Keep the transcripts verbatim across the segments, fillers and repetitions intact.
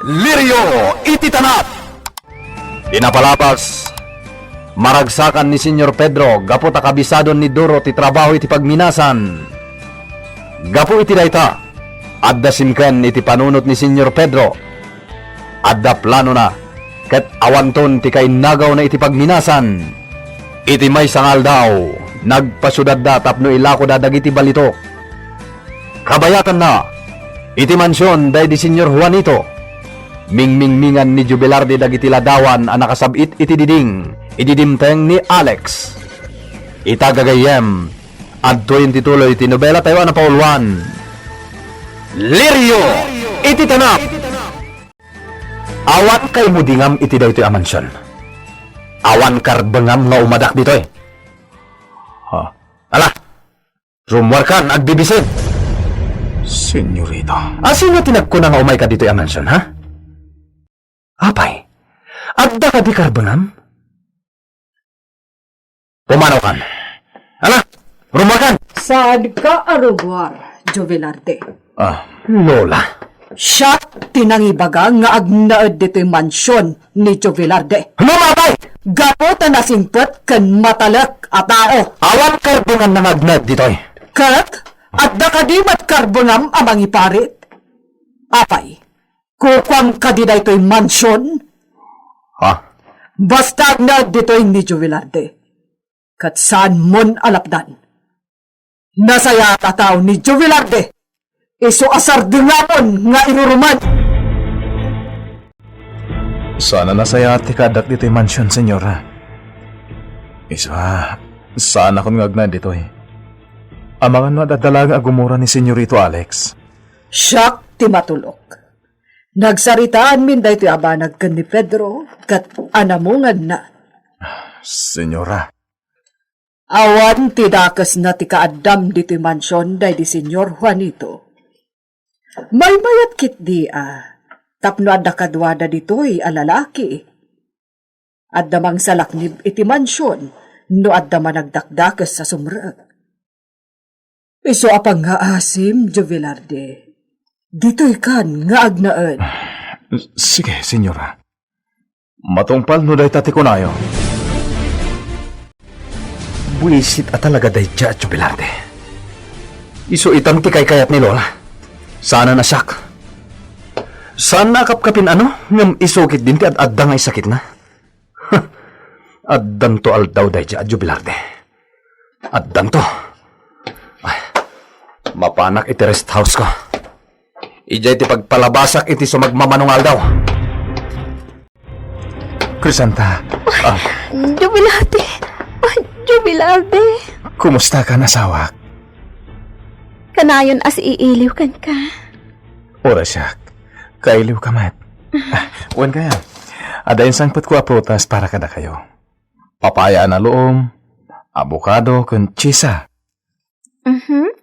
Lirio iti tanap. Di napalabas, maragsakan ni Señor Pedro gapu ta kabisadon ni Duro ti trabaho iti pagminasan. Gapu iti dayta, adda simken iti panunot ni Señor Pedro. Adda planona, ket awanton ti kainnagawna iti pagminasan. Iti maysa nga aldaw, nagpasiudadda tapno ilakoda dagiti balitok. Kabayatanna, iti mansion daydi Señor Juanito, mingmingmingan ni Jubilarde dagiti ladawan a nakasab-it iti diding idi dimteng ni Alex. Ita gagayyem, adtoyen ti tuloy ti nobela tayo a napauluan, Lirio iti Tanap. Awan kaimudingam iti daytoy a mansion. Awan karbengam nga umadak ditoy. Ha? Ala, rummuarkan, agbibisin. Senyorita. A, sino ti nagkuna nga umayka ditoy a mansion, ha? Apay, adda kadi karbengam? Pumanaw kan. Ala, rummuarkan. Saan ka a rummuar, Jovelarde? Ah, Lola. Siak ti nangibaga nga agnaed ditoy mansion ni Jovelarde. Ano, apay? Gapu ta nasingpet ken matalek a tao. Awan karbengam nga agnaed ditoy. Ket adda kadi met karbengam a mangiparit? Apay, kukuam kadi daytoy mansion? Ha? Basta agnaed ditoy ni Jovelarde. Ket saanmon a lapdan. Nasayaat a tao ni Jovelarde. Isu a sardengam nga iruruman. Saan a nasayaat ti kaaddak ditoy mansion, senyora. Isu a, saanakon nga agnaed ditoy. Amangan no adda laeng a gumura ni Senyorito Alex. Siak ti matulok. Nagsaritaanmin daytoy a banag ken ni Pedro ket anamunganna. Senyora. Awan ti dakesna ti kaaddam ditoy mansion daydi Señor Juanito. Maymayat ketdi a tapno adda kaduada ditoy a lalaki. Adda mangsalaknib iti mansion no adda managdakdakes a sumrek. Isu a pangngaasim, Jovelarde. Ditoykan nga agnaed. Sige, senyora. Matungpal no dayta ti kunayo. Buisit a talaga daydiay a Jovelarde. Isu itan ti kaykayat ni Lola. Saan a siak. Saan a kapkapin ano, ngem isu ketdin ti ad-adda nga isakitna. Addanto aldaw daydiay a Jovelarde. Addanto. Ay, mapanak iti rest house ko. Idiay ti pagpalabasak iti sumagmamano nga aldaw. Crisanta. Ah. Jubilarte. Ah, Jubilarte. Kumusta ka, asawak? Kanayon a siiiliw kenka. Ura siak. Kailiw ka met. Ah, wen kaya, adda insangpetko a prutas para kadakayo. Papaya a naluom, abokado, ken tsisa. Mhm.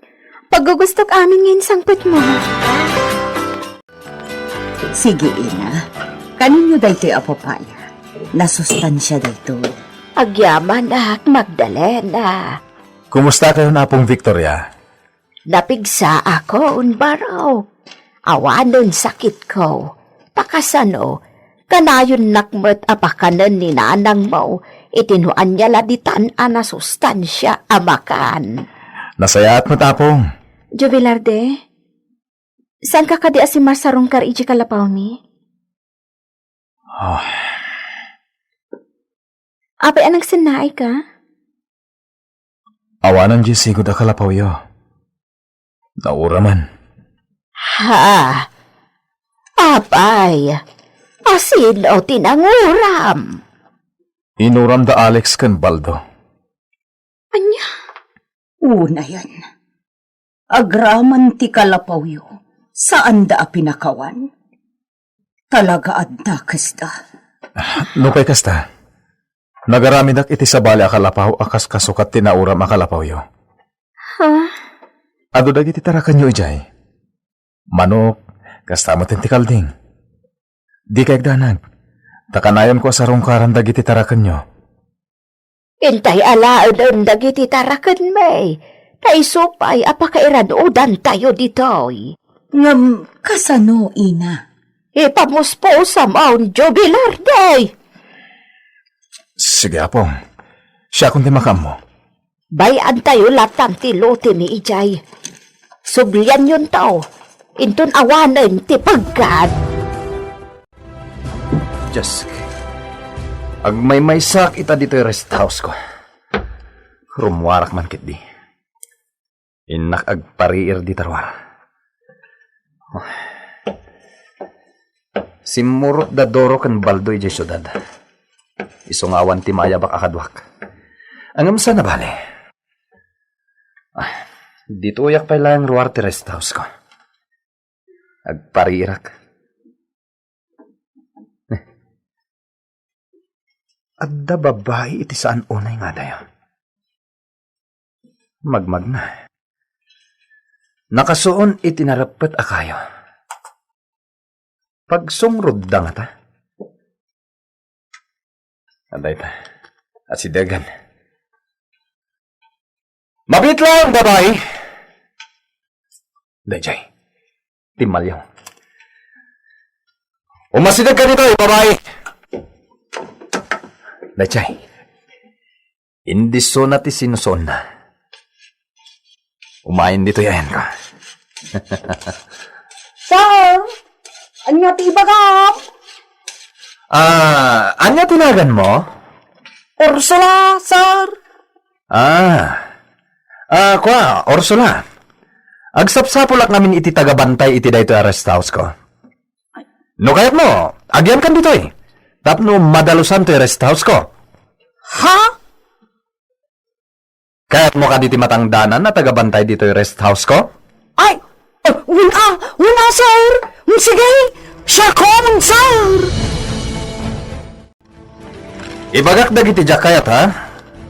Paggugustok amin nga insangpetmo. Sige, ina. Kaninyo daytoy a papaya? Nasustansia daytoy. Agyamanak, Magdalena. Kumusta kayon, Apong Victoria? Napigsaakon, barok. Awanen sakitko. Pakasano, kanayonnak met a pakanen ni nanangmo iti no ania la ditan a nasustansia a makan. Nasayaat met, Apong. Jovelarde, saanka kadi a simmarsarungkar idiay kalapawmi? Ah. Apay a nagsennaayka? Awanen diay sigud a kalapawyo. Nauramen. Ha? Apay, a sino ti nanguram? Inuram da Alex ken Baldo. Ania? Unayen, agraman ti kalapawyo, saanda a pinakawan. Talaga a dakesda. Nupay kasta, nagaramidak iti sabali a kalapaw a kas kasukat ti nauram a kalapawyo. Ha? Adu dagiti tarakenyo idiay. Manok, kasta met ti kalding. Dika agdanag, ta kanayonko a sarungkaran dagiti tarakenyo. Intay alaen dagiti tarakenmi, ta isu pay a pakairanudantayo ditoy. Ngem kasano, ina? Ipamuspusamon, Jubilar, day! Sige, Apong. Siakon ti makaammo. Bay-antayo latta ti lotemi idiay. Sublianyonto, inton awanen ti peggad. Dios, agmaymaysaak ita ditoy rest house ko. Rummuarak man ketdi. Innak agpariir dita ruar. Simmurot da Doro ken Baldo idiay siudad. Isu nga awan ti maayabak a kaduak. Ngem saan a bale. Ah, ditoyak pay laeng ruar ti rest house ko. Agpariirak. Adda babbai iti saan unay nga adayo. Magmagna. Nakasuon iti nareppet a kayo. Pagsungrod da ngata. Adda ita. Asidegen. Mabiit laeng, babai. Dayjay. Timmalyo. Umasideg ka ditoy, babai. Dayjay. Indisona ti sinusuonna. Umayen ditoy ayanka. Sir! Ania ti ibagam? Ah, ania ti naganmo? Ursula, sir. Ah. Ah, kua, Ursula. Agsapsapulak ngamin iti tagabantay iti daytoy a rest house ko. No kayatmo, agiyankan ditoy. Tapno madalusan toy rest house ko. Ha? Kayatmo kadi ti matangdanan a tagabantay ditoy rest house ko? Ay, ah, wen a, wen a, sir. Mm, sige, siakon, sir. Ibagak dagiti diak kayat, ha?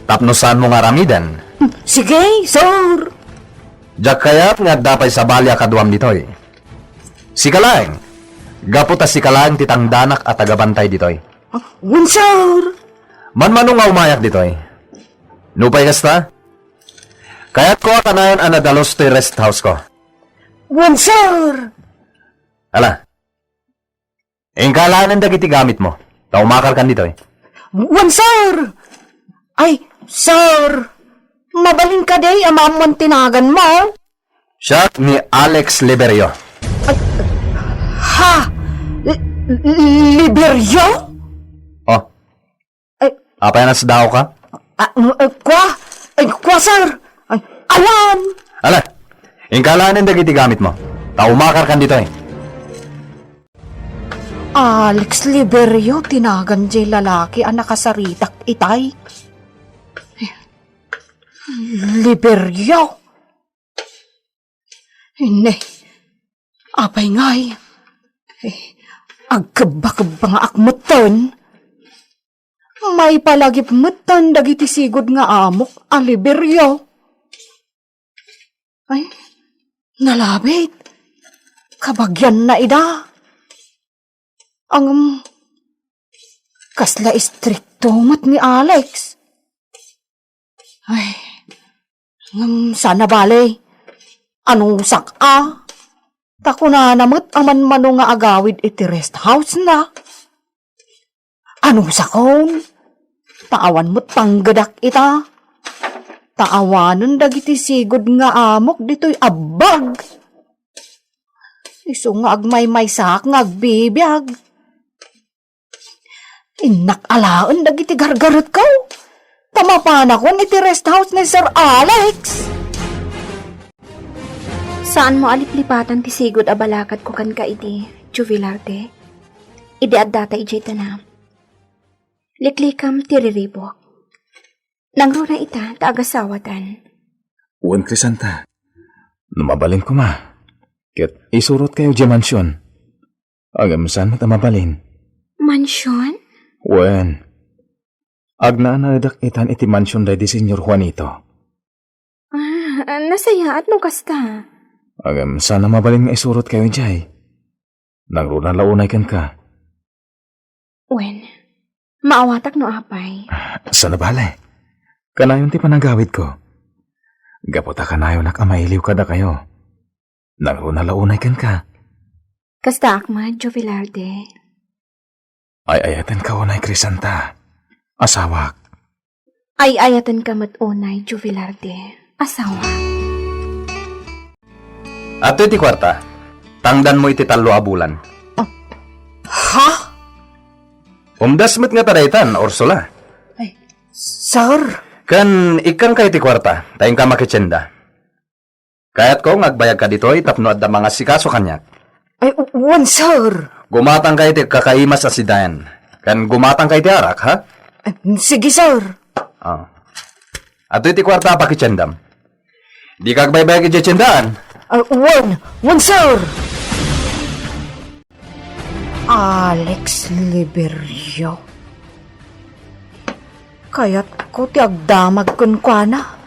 Tapno saanmo nga aramiden. Mm, sige, sir. Diak kayat nga adda pay sabali a kaduam ditoy. Sika laeng, gapu ta sika laeng ti tangdanak a tagabantay ditoy. Ah, wen, sir. Manmano nga umayak ditoy. Nupay kasta, kayatko a kanayon a nadalus toy rest house ko. Wen, sir. Ala, inkalanen dagiti gamitmo, ta umakarkan ditoy. Wen, sir. Ay, sir. Mabalin kadi a maammuan ti naganmo? Siak ni Alex Liberio. Ay, ha? Li-, Liberio? Oh. Ay. Apay a nasdaaw ka? Ah, mm, eh, kua? Ay, kua, sir? Ay, awan! Ala, inkalanen dagiti gamitmo. Ta umakarkan ditoy. Alex Liberio, ti nagan jay lalaki a nakasaritak itay. Liberio? Inne, apay ngay? Eh, agkebba-kebba nga ak metten. Maipalagip metten dagiti sigud nga amok a Liberio. Ay, nalabit. Kabagianna ida. Ngem, kasla istrikto met ni Alex. Ay, ngem saan a bale. Anusak a. Ta kunana met a manmano nga agawid iti rest house na. Anusakon? Ta awan met panggedak ita. Ta awanen dagiti sigud nga amok ditoy abbag. Isu nga agmaymaysaak nga agbibiag. Innak alaen dagiti gargaretko. Ta mapanakon iti rest house ni Sir Alex. Saanmo a liplipatan ti sigud a balakadko kenka idi, Jubilarte. Idi addata idiay tana. Liklikam ti riribuk. Nangruna ita ta agasawatan. Wen, Crisanta. No mabalin koma, ket isurotkayo diay mansion. Agem saan met a mabalin. Mansion? Wen. Agnaanaedak itan iti mansion daydi Señor Juanito. Ah, nasayaat no kasta. Agem saan a mabalin nga isurotkayo idiay. Nangruna la unay kenka. Wen, maawatak no apay. Saan a bale. Kanayon ti panagawidko. Gapu ta kanayonak a mailiw kadakayo. Nangruna la unay kenka. Bastaak met, Joe Velarde. Ay-ayatenka unay, Crisanta, asawak. Ay-ayatenka met unay, Joe Velarde, asawak. Adtoy ti kuarta. Tangdanmo iti tallo a bulan. Ha? Umdas met ngata daytan, Ursula. Ay, sir. Ken ikkanka iti kuarta, ta inka makitienda. Kayatko nga agbayagka ditoy tapno adda mangasikaso kaniak. Ay, wen, sir. Gumatangka iti kakaimas a sidayan. Ken gumatangka iti arak, ha? Ay, sige, sir. Ah. Adtoy ti kuarta a pakitiendam. Dika agbaybayag idiay tiendaan. Ah, wen, wen, sir. Alex Liberio. Kayatko ti agdamag kenkuana.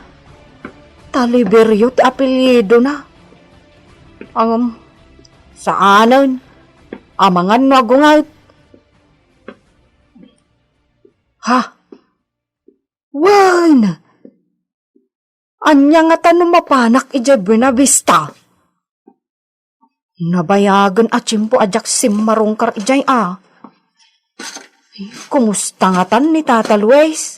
Ta Liberio ti apelyidona. Ngem, saanen. Amangan no agunget. Ha? Wen! Ania ngata no mapanak idiay Buenavista? Nabayagen a tiempo a diak simmarungkar idiay a. Kumusta ngatan ni Tata Luis?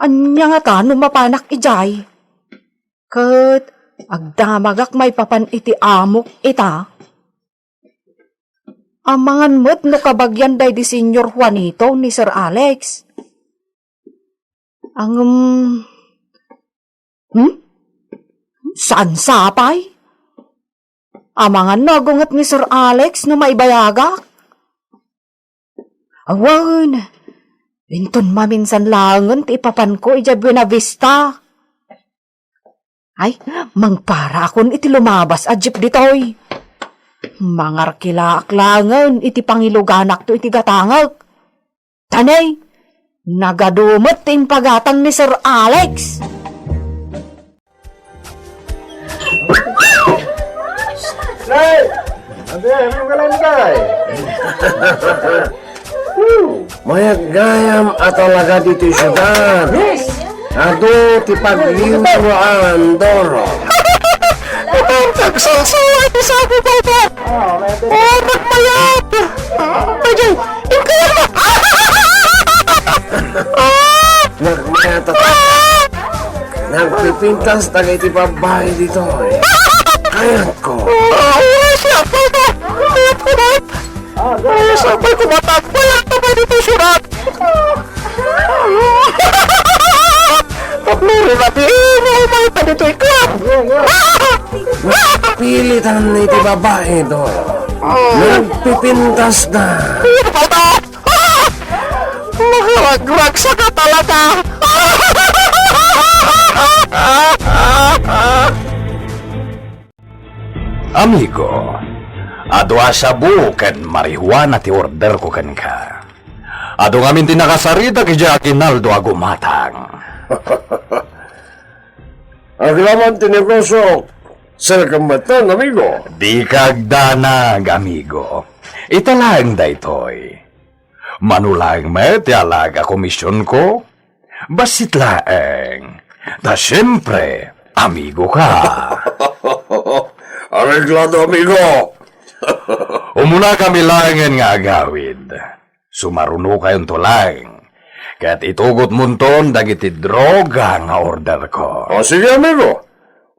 Ania ngata no mapanak idiay? Ket agdamagak maipapan iti amok ita. Amangan met no kabagian daydi Señor Juanito ni Sir Alex. Ngem, hmm? Saan sapay? Amangan no agunget ni Sir Alex no maibayagak? Awan, inton maminsan laengen ti ipapanko idiay Buenavista. Ay, mangparaakon iti lumabas a jeep ditoy. Mangarkilaak laengen iti pangiluganakto iti gatangek. Ta ne, nagadu met ti impagatang ni Sir Alex. Nay! Ate, ano yung galang mo, Nay? Woo! Mayat gayam a talaga ditoy siudad. Yes! Adu ti pagliwruan, Doro. Ito ang pagsalsal ti sabi, Papa. Oh, nagmayat. Ay, inka na. Nagmayat at nagpipintas dagiti babbai ditoy. Kayatko. Ah, wala siya, Papa. Kayatko na. Ay, sabay ko matagpay at tabay dito surat. Tapno rin natin, umay pa dito ikaw. Pilitan na iti babae, Doro. Nagpipintas na. Ay, ano ba ito? Makaragrag sa ka talaga. Amigo, adu a shabu ken marijuana ti orderko kenka. Adu ngamin ti nakasaritak idiay aguinaldo a gumatang. Agraman ti negosio, sir, kammatan, amigo. Dika agdanag, amigo. Ita laeng daytoy. Mano laeng met ti alaga komisionko? Bassit laeng. Ta siempre, amigo ka. Areglado, amigo. Umunakami laengen nga agawid. Sumarunokayonto laeng. Ket itugotmonton dagiti droga nga orderko. O, sige, amigo.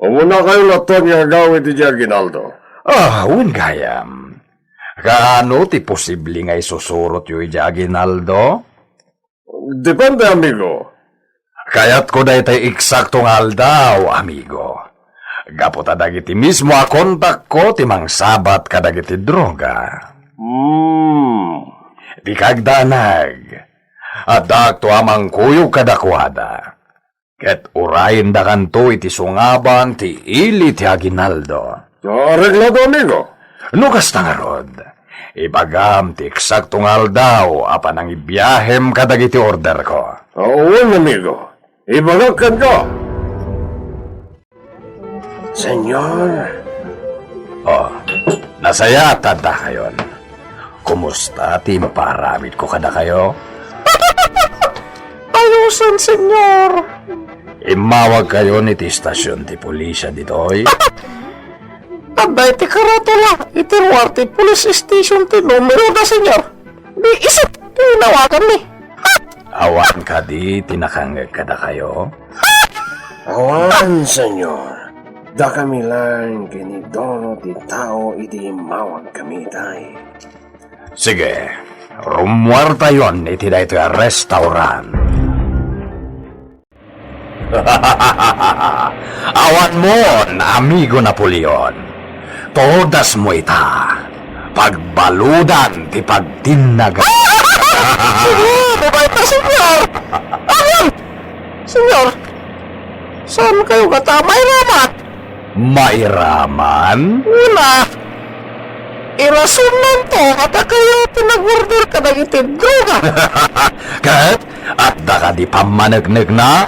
Umunakayo latta nga agawid idiay aguinaldo. Ah, wen gayam. Kaano ti posible nga isusurotyo idiay aguinaldo? Depende, amigo. Kayatko daytoy eksakto nga aldaw, amigo. Gapu ta dagiti mismo a kontakko ti mangsabat kadagiti droga. Hmm. Dika agdanag. Addakto a mangkuyog kadakuada. Ket urayendakanto iti sungaban ti ili ti aguinaldo. Areglado, amigo. No kasta ngarud, ibagam ti eksakto nga aldaw a panangibiahem kadagiti orderko. Wen, amigo. Ibagak kenka. Senyor. Oh, nasayaat ta addakayon. Kumusta ti impaaramidko kadakayo? Ayosen, Senyor. Immawagkayon iti istasion ti pulisya ditoy. Adda iti karatula iti ruar ti police station ti numero da, Señor. Di isu ti inawaganmi. Awan kadi ti nakangngeg kadakayo? Awan, Señor. Dakami laeng ken ni Doro ti tao idi immawagkami itay. Sige, rummuartayon iti daytoy a restaurant. Awanmon, amigo Napoleon. Todasmo ita. Pagbaludan ti pagtinnaga. Sige, mabay ta, Señor. Awan! Señor, saan kayo gata mairaman? Mairaman? Wala. Irasonnanto, adda kayo ti nag-order kadagiti droga. Ket adda kadi pammaneknekna?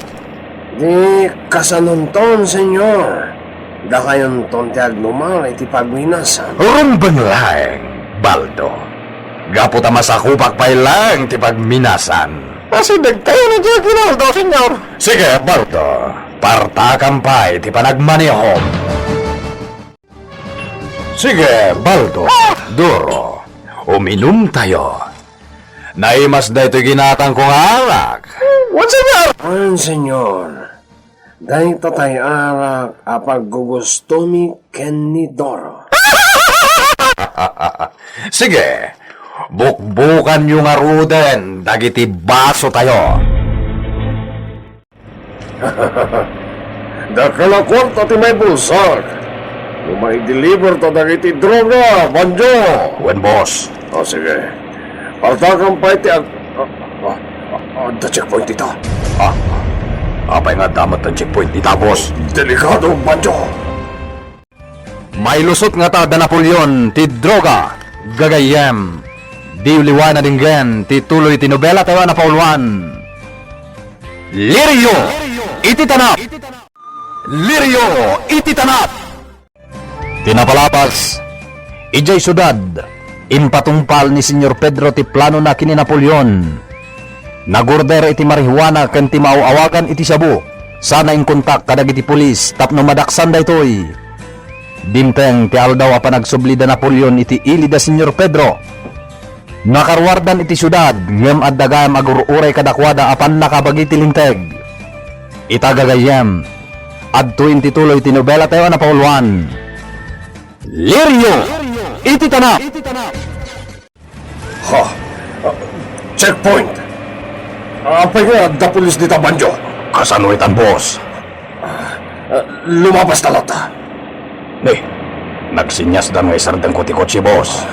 Di kasanonton, Señor. Dakayonton ti agnuman iti pagminasan. Rumbeng laeng, Baldo. Gapu ta masakupak pay laeng ti pagminasan. Asidegtayon iti aginaldo, Señor. Sige, Baldo. Partakam pay ti panagmanehom. Sige, Baldo. Ah! Duro. Uminumtayo. Naimas daytoy ginatangko nga arak. Wen, Señor. Wen, Señor. Dayta tay arak a paggugustomi ken ni Doro. Sige, bukbukanyo ngaruden dagiti basotayo. Dakkel a kuarta ti maibulsak no maideliver ta dagiti droga, Banjo. Wen, boss. O, sige. Partakam pay ti ag-, ah, ah, ah, adda checkpoint dita. Ah, apay nga adda met checkpoint dita, boss? Delikado, Banjo. Mailusot ngata da Napoleon ti droga, gagayyem. Diyo liwa nadinggen ti tuloy ti nobelatayo a napauluan. Lirio iti tanap! Lirio iti tanap! Ti napalabas, idiay siudad, impatungpal ni Señor Pedro ti planona ken ni Napoleon. Nagorder iti marihuana ken ti maaw-awagan iti shabu, sana inkontak kadagiti pulis tapno madaksan daytoy. Dimteng ti aldaw a panagsubli da Napoleon iti ili da Señor Pedro. Nakaruardan iti siudad, ngem adda gayam agur-uray kadakuada a pannakabagi ti linteg. Ita gagayyem, adtoyen ti tuloy ti nobelatayo a napauluan. Lirio iti tanap! Ha? Ah, checkpoint! Apay nga adda pulis dita, Banjo? Kasano itan, boss? Ah, lumabas ta latta. Ni, nagsinyasdan nga isardengko ti kotse, boss.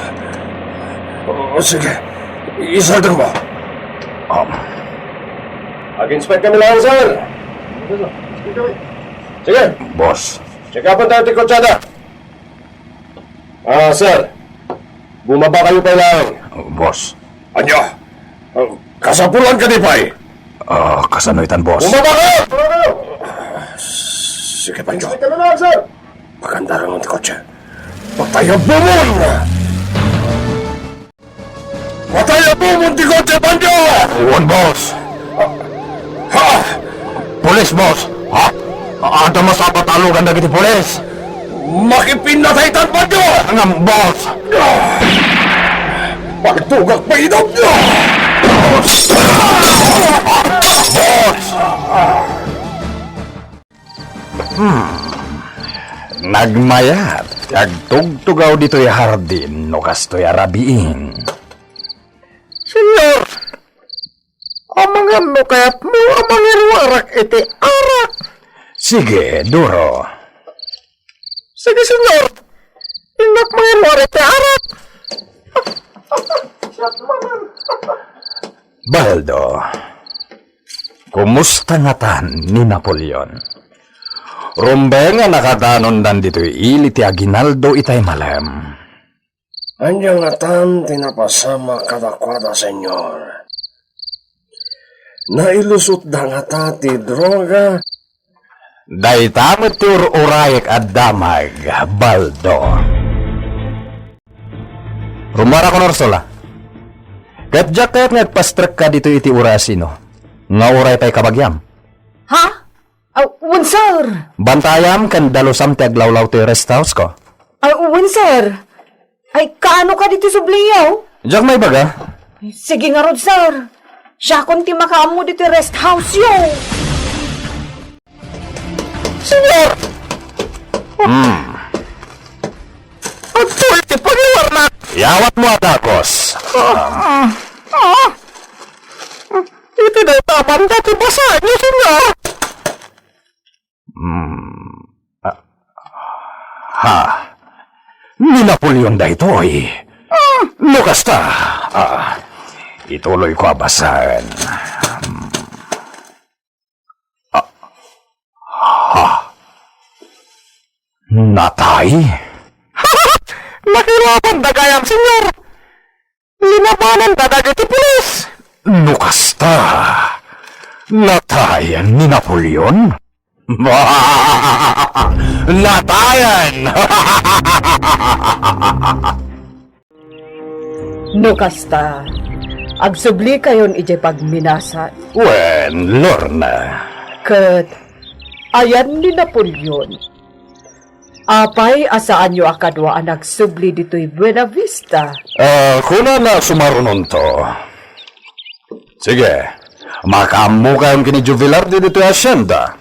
O, sige. Isardengmo. Um. Ag-inspect kami laeng, sir. Sige. Boss. Check-upan tayo ti kotsada. Ah, sir. Bumaba kayo pay laeng. Boss. Ania? Ah, kasapulan kadi pay? Ah, kasano itan, boss? Bumaba kayo! Bumaba kayo! Sige, Pancho. Sige, kami laeng, sir. Pagandaran ti kotse. Patay a bumon! Patay a bumon ti kotse, Pancho! Wen, boss. Ha? Pulis, boss. Ha? Adda masapul a talugan dagiti pulis. Makipinnatay tan, Pancho! Ngem, boss. Pagtugak pay inom! Boss! Hmm. Nagmayat ti agtugtugaw ditoy hardin no kastoy a rabiin. Señor, amangan no kayatmo a mangiruarak iti arak. Sige, Duro. Sige, Señor. Innak mangiruarak iti arak. Baldo, kumusta ngatan ni Napoleon? Rumbeng a nakadanondan ditoy ili ti aginaldo itay malem. Ania ngatan ti napasamak kadakuada, Señor? Nailusotda ngata ti droga? Dayta met ti ur-urayek a damag, Baldo. Rummuarakon, Ursula. Ket diak kayat nga agpastrekka ditoy iti orasino nga uray pay kabagiam. Ha? Aw, wen, sir! Bantayam ken dalusam ti aglawlaw toy rest house ko. Ay, wen, sir. Ay, kaano kadi ti subliyo? Diak maibaga. Ay, sige ngarud, sir. Siakon ti makaammo ditoy rest house-yo. Senyor! Hmm. Adtoy ti pangiwarnak! Yawatmo a dagus. Ah, ah. Iti dayta a banda ti basaenyo, senyor. Hmm. Ah. Ha. Ni Napoleon daytoy. No kasta, ah, ituloyko a basaen. Hmm. Ah. Ha. Natay? Nakilabanda gayam, senyor. Linabananda dagiti pulis. No kasta, natayan ni Napoleon? Natayan! No kasta, agsublikayon idiay pagminasan. Wen, Lorna. Ket ayan ni Napoleon. Apay a saanyo a kadua a nagsubli ditoy Buena Vista? Ah, kunana a sumarunonto. Sige, makaammokayon ken ni Jovelarde ditoy hacienda.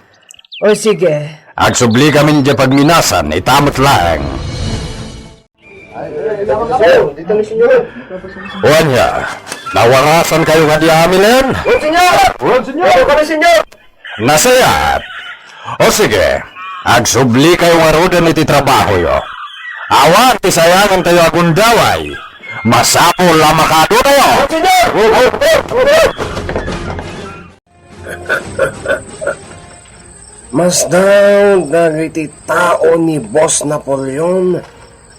O sige. Agsublikami idiay pagminasan, ita met laeng. O ania, nawarasankayo kadi amin? Wen, senyor! Wen, senyor! Wen, senyor! Nasayaat. O sige, agsublikayo ngaruden iti trabahoyo. Awan ti sayangentayo a gundaway. Masapul a makaadukayo. Wen, senyor! Masdaw dagiti tao ni Boss Napoleon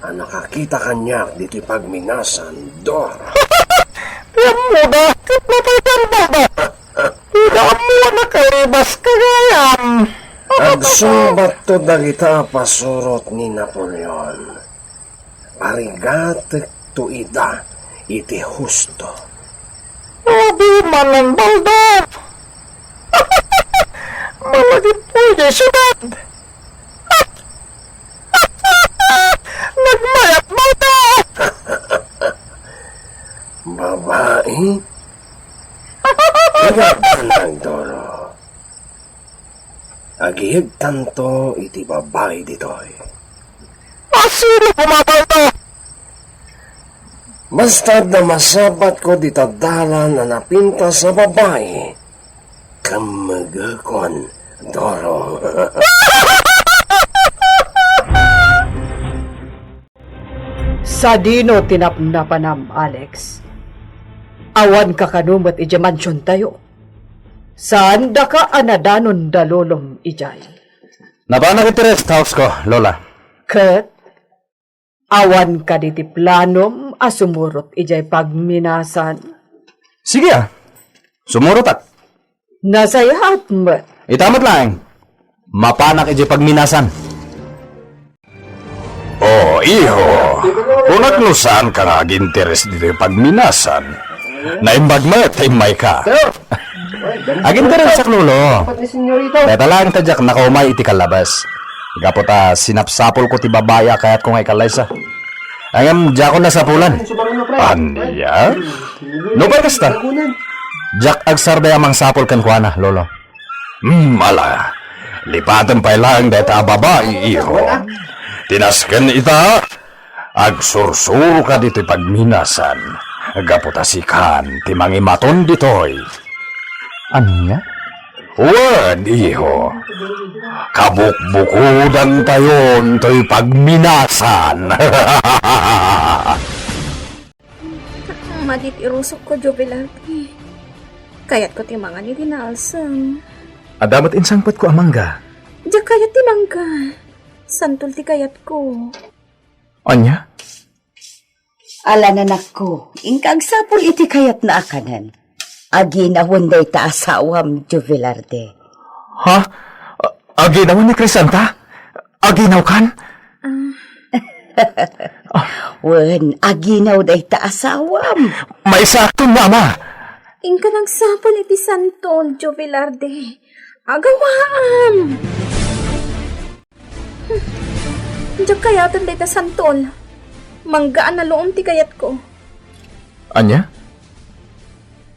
a nakakita kaniak ditoy pagminasan, Dor. Ti ammoda, ket natay ti ammoda. Ida ammo a nakalibas ka gayam. Agsungbatto dagita a pasurot ni Napoleon. Parigatekto ida iti husto. Abi manen, Baldo! Malagipko idiay siudad! Nagmayat, Baldo! Babai? Ikaw ka nagduro. Agihegtanto iti babai ditoy. Asino koma, Baldo? Basta adda masabatko dita dalan a napintas a babai, kemmegekon, Doro. Sadino ti napnapanam, Alex? Awanka kano met idiay mansiontayo? Saandaka a nadanon da lolom idiay? Napanak iti rest house ko, Lola. Ket awan kadi ti planom a sumurot idiay pagminasan? Sige a, sumurotak. Nasayaat met. Ita met laeng, mapanak idiay pagminasan. O, iho, kunak no saanka nga aginteres ditoy pagminasan. Naimbag met ta immayka. Aginteresak, Lolo. Dayta laeng ta diak nakaumay iti kallabas. Gapu ta sinapsapulko ti babai a kayatko nga ikallaysa. Ngem diakon nasapulan. Ania? Nupay kasta, diak agsardeng a mangsapul kenkuana, Lolo. Hmm, ala. Lipatem pay laeng dayta a babai, iho. Ti nasken ita, agsursuroka ditoy pagminasan. Gapu ta sikan ti mangimaton ditoy. Ania? Wen, iho. Kabukbukodantayon toy pagminasan. Madi ti rusokko, Jovelarte. Kayatko ti mangan iti naalsem. Adda met insangpetko a mangga. Diak kayat ti mangga. Santol ti kayatko. Ania? Ala, nanakko, inka agsapul iti kayatna a kanen. Aginawen dayta asawam, Jovelarte. Ha? A-, aginawen ni Crisanta? Aginawkan? Wen, aginaw dayta asawam. Maisakton, Ama. Inka agsapul iti santol, Jovelarte. Agawaam! Diak Kayaten dayta santol. Mangga a naluom ti kayatko. Ania?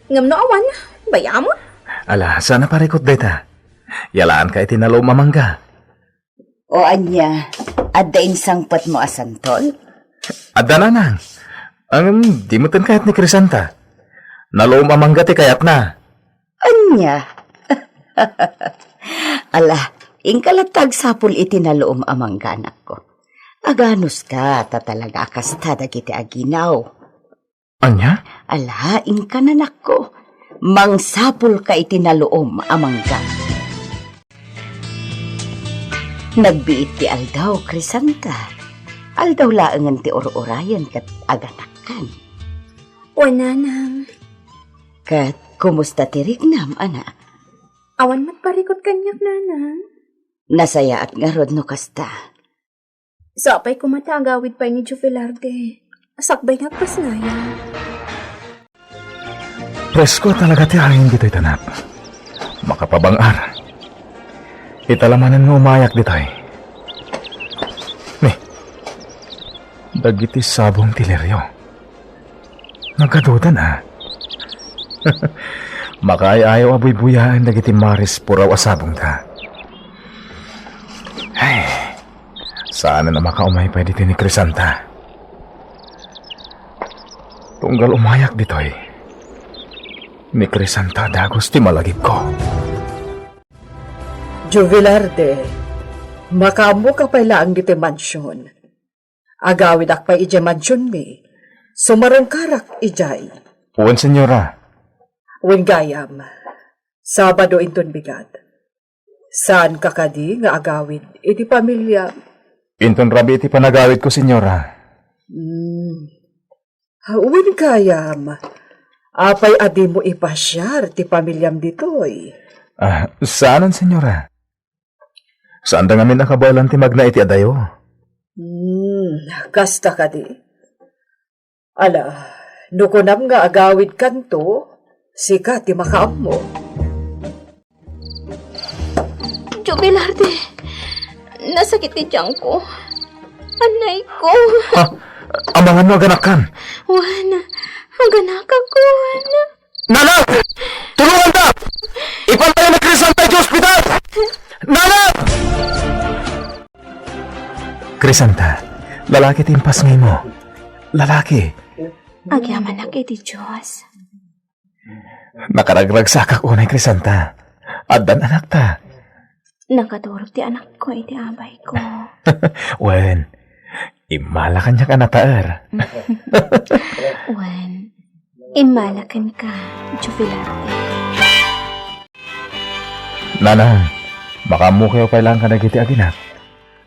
Ngem no awan, bay-amon? Ala, saan a parikut dayta. Yalaanka iti naluom a mangga. O ania, adda insangpetmo a santol? Adda, nanang. Ngem di metten kayat ni Crisanta. Naluom a mangga ti kayatna. Ania? Ala, inka latta agsapul iti naluom a mangga, anakko. Aganuska, ta talaga a kasta dagiti aginaw. Ania? Ala, inka, anakko. Mangsapulka iti naluom a mangga. Nagbiit ti aldaw, Crisanta. Aldaw laengen ti ur-urayen ket aganakkan. O, nanang. Ket kumusta ti riknam, anak? Awan met parikut kaniak, nanang. Nasayaat ngarud no kasta. Sapay koma ta agawid pay ni Jovelarde. Sakbay nga agpasnaya. Presko talaga ti hangin ditoy, anak. Makapabang-ar. Ita la manen nga umayak ditoy. Ni, dagiti sabong ti lirio. Nagadudan, a. Makaay-ayaw a buybuyaen dagiti maris puraw a sabongda. Ay, saanen a makaumay pay ditoy ni Crisanta. Tunggal umayak ditoy, ni Crisanta dagus ti malagipko. Jovelarde, makaammoka pay laeng ditoy mansion. Agawidak pay idiay mansionmi. Sumarungkarak idiay. Wen, senyora. Wen gayam. Sabado inton bigat. Saanka kadi nga agawid iti pamiliam? Inton rabii ti panagawidko, senyora. Hmm. Wen gayam. Apay a dimo ipasiar ti pamiliam ditoy? Ah, saanen, senyora. Saanda ngamin a kabaelan ti magna iti adayo. Hmm, kasta kadi. Ala, no kunam nga agawidkanto, sika ti makaammo. Jovelarde, nasakit ti tiangko. Anayko. Ha? Amangan no aganakkan? Wen, aganakak, wen. Nanang! Tulonganta! Ipantayo ni Crisanta idiay ospital! Nanang! Crisanta, lalaki ti impasngaymo. Lalaki. Agyamanak iti Dios. Nakaragragsakak unay, Crisanta. Addan anakta. Nakaturog ti anakko iti abayko. Wen, immala kaniak a nataer. Wen, immala kenka, Jovelarde. Nanang, makaammokayo pay laeng kadagiti aginak.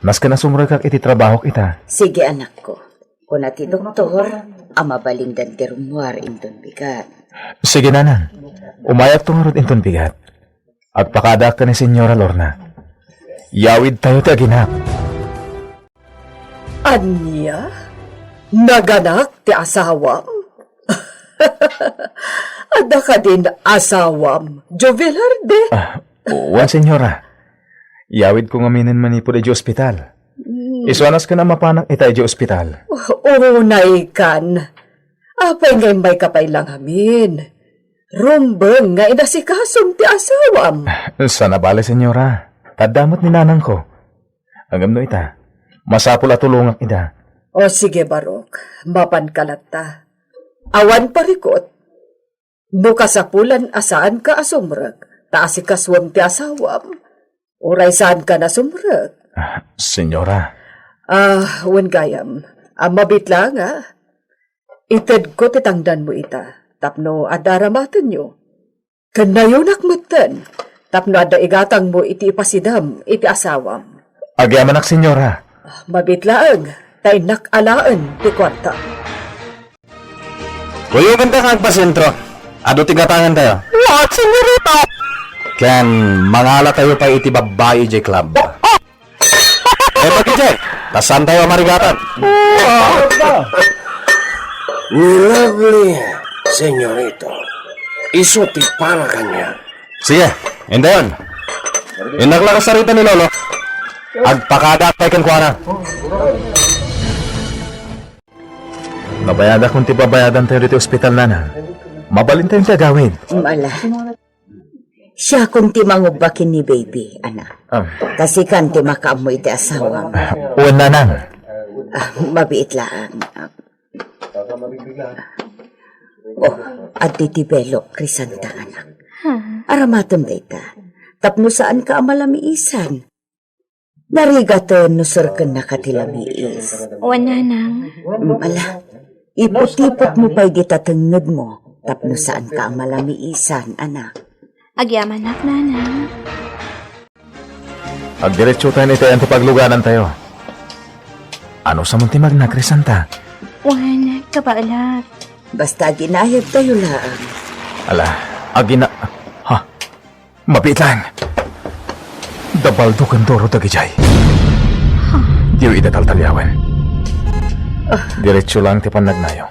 Nasken a sumrekak iti trabahok ita. Sige, anakko. Kuna ti doktor a mabalindan ti rummuar inton bigat. Sige, nanang. Umayakto ngarud inton bigat. Agpakadaak ken ni Senyora Lorna. Yawidtayo ti aginak. Ania? Naganak ti asawam? Adda kadin asawam, Jovelarde? Ah, wen, senyora. Yawidko ngaminen manipud idiay ospital. Hmm. Isu a nasken a mapanak ita idiay ospital. Unaykan. Apay nga immayka pay la ngamin? Rumbeng nga inasikasom ti asawam. Saan a bale, senyora. Adda met ni nanangko. Ngem no ita, masapul a tulongak ida. O sige, Barok, mapanka latta. Awan parikut. No kasapulan a saanka a sumrek, ta asikasuem ti asawam, uray saanka a sumrek. Ah, senyora. Ah, wen gayam, a mabit la nga, itedko ti tangdanmo ita, tapno adda aramatenyo. Ken nayonak metten, tapno adda igatangmo iti ipasidam iti asawam. Agyamanak, senyora. Mabit laeng, ta innak alaen ti kuarta. Kuyogenta nga agpasentro. Adu ti gatangantayo. What, senyorita? Ken mangalatayo pay iti babbai idiay club. Eh, pagidjay, ta saantayo a marigatan. Ni Lovely, senyorito. Isu ti para kaniak. Sige, indayon. Innak la kasarita ni Lolo. Agpakadaak pay kenkuana. Nabayadak ti babayadantayo ditoy ospital, nanang. Mabalintayon ti agawid. Mala. Siakon ti mangubba ken ni baby, anak. Ah. Ta sikan ti makaammo iti asawam. Wen, nanang. Ah, mabiit laeng. Oh, addi ti belok, Crisanta, anak. Aramatem dayta. Tapno saanka a malamiisan. Narigaten no serkennaka ti lamiis. Wen, nanang. Mm, ala, iputipotmo pay dita tengngedmo tapno saanka a malamiisan, anak. Agyamanak, nanang. Agdiretsotayon iti ayan ti pagluganantayo. Ano sa man ti magna, Crisanta? Wen, kabaelak. Basta aginayabtayo laeng. Ala, agina-, ha? Mabiit laeng. Da Baldo ken Doro dagijay. Diyo ida taltaliawen. Diretso laeng ti pannagnayo.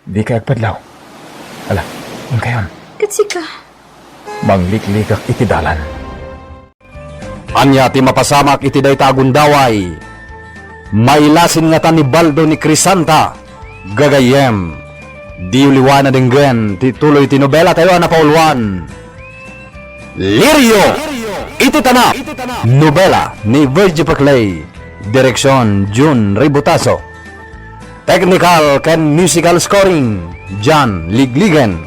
Dikay agpadlaw. Ala, inkayon. Ket sika? Mangliklikak iti dalan. Ania ti mapasamak iti dayta a gundaway? Mailasin ngata ni Baldo ni Crisanta, gagayyem. Diyo liwan a denggen ti tuloy ti nobelatayo a napauluan, Lirio iti Tanap. Nobela ni Virgie Paclay. Direksion, Jun Ributaso. Technical ken musical scoring, John Ligligen.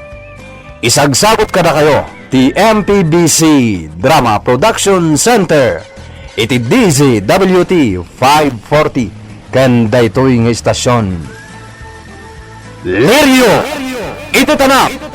Isagsagut kadakayo ti M P B C Drama Production Center iti D Z W T five forty ken daytoy nga istasyon. Lirio iti Tanap.